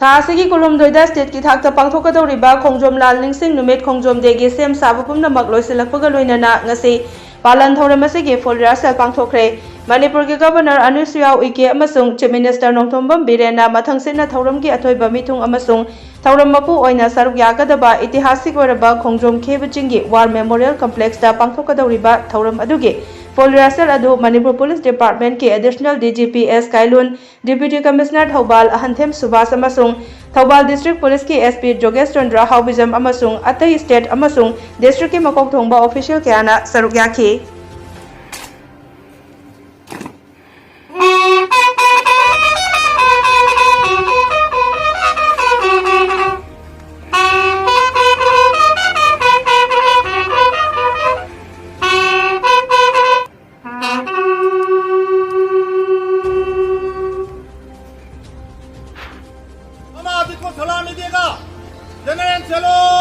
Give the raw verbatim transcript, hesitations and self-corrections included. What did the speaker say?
ꯊꯥ ꯑꯁꯤꯒꯤ ꯀꯨꯟꯍꯨꯝꯗꯣꯏꯗ stateꯀꯤ ꯊꯥꯛꯇ ꯄꯥꯡꯊꯣꯛꯀꯗꯧꯔꯤꯕ ꯈꯣꯡꯖꯣꯝ ꯂꯥꯜ ꯅꯤꯡꯁꯤꯡ ꯅꯨꯃꯤꯠ ꯈꯣꯡꯖꯣꯝ dayꯒꯤ ꯁꯦꯝ ꯁꯥꯕ ꯄꯨꯝꯅꯃꯛ ꯂꯣꯏꯁꯤꯜꯂꯛꯄꯒ ꯂꯣꯏꯅꯅ ꯉꯁꯤ ꯄꯥꯂꯟ ꯊꯧꯔꯝ ꯑꯁꯤꯒꯤ full rehearsal ꯄꯥꯡꯊꯣꯛꯈ꯭ꯔꯦ꯫ ꯃꯅꯤꯄꯨꯔꯒꯤ Governor ꯑꯅꯨꯁꯨꯌꯥ ꯎꯏꯀꯦ ꯑꯃꯁꯨꯡ Chief Minister ꯅꯣꯡꯊꯣꯝꯕꯝ ꯕꯤꯔꯦꯟꯅ ꯃꯊꯪ ꯁꯤꯠꯅ ꯊꯧꯔꯝꯒꯤ ꯑꯊꯣꯏꯕ ꯃꯤꯊꯨꯡ ꯑꯃꯁꯨꯡ ꯊꯧꯔꯝ ꯃꯄꯨ ꯑꯣꯏꯅ ꯁꯔꯨꯛ ꯌꯥꯒꯗꯕ ꯏꯇꯤꯍꯥꯁꯤꯛ ꯑꯣꯏꯔꯕ ꯈꯣꯡꯖꯣꯝ ꯈꯦꯕ ꯆꯤꯡꯒꯤ War Memorial Complexꯇ ꯄꯥꯡꯊꯣꯛꯀꯗꯧꯔꯤꯕ ꯊꯧꯔꯝ ꯑꯗꯨꯒꯤ full rehearsal ꯑꯗꯨ Manipur Police Departmentꯀꯤ Additional DGP S ꯀꯥꯏꯂꯨꯟ, Deputy Commissioner Thoubal ꯑꯍꯟꯊꯦꯝ Subhas ꯑꯃꯁꯨꯡ ꯊꯧꯕꯥꯜ District Policeꯀꯤ SP ꯖꯣꯒꯦꯁ ꯆꯟꯗ꯭ꯔ ꯍꯥꯎꯕꯤꯖꯝ ꯑꯃꯁꯨꯡ ꯑꯇꯩ state ꯑꯃꯁꯨꯡ districtꯀꯤ ꯃꯀꯣꯛ ꯊꯣꯡꯕ official ꯀꯌꯥꯅ ꯁꯔꯨꯛ ꯌꯥꯈꯤ꯫ हम आप इसको सलामी देगा। जनरल चलो।